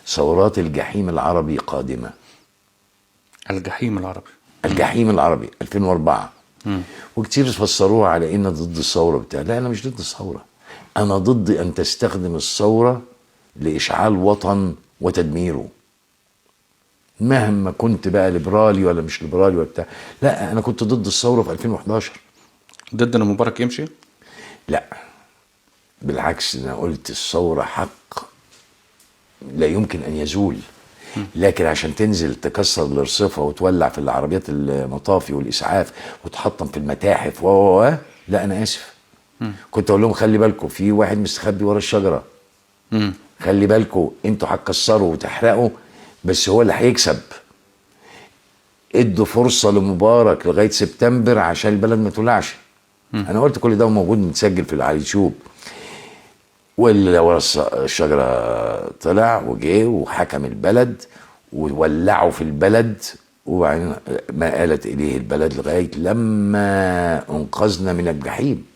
ثورات الجحيم العربي قادمة. الجحيم العربي. الجحيم العربي 2004. وكتير فسروها على ان ضد الثورة بتاع. لا، انا مش ضد الثورة، انا ضد ان تستخدم الثورة لاشعال وطن وتدميره، مهما كنت بقى ليبرالي ولا مش ليبرالي ولا بتاع. لا، انا كنت ضد الثورة في 2011. ضد ان مبارك يمشي؟ لا بالعكس، انا قلت الثورة حق لا يمكن ان يزول، لكن عشان تنزل تكسر الارصفه وتولع في العربيات المطافي والاسعاف وتحطم في المتاحف و لا انا اسف. كنت اقول لهم خلي بالكم في واحد مستخبي ورا الشجرة، خلي بالكم انتوا هتكسروا وتحرقوا، بس هو اللي هيكسب. ادوا فرصة لمبارك لغاية سبتمبر عشان البلد ما تولعش. انا قلت كل ده موجود متسجل في اليوتيوب. واللي ورا الشجرة طلع وجه وحكم البلد وولعوا في البلد، وبعدين ما آلت اليه البلد لغاية لما انقذنا من الجحيم.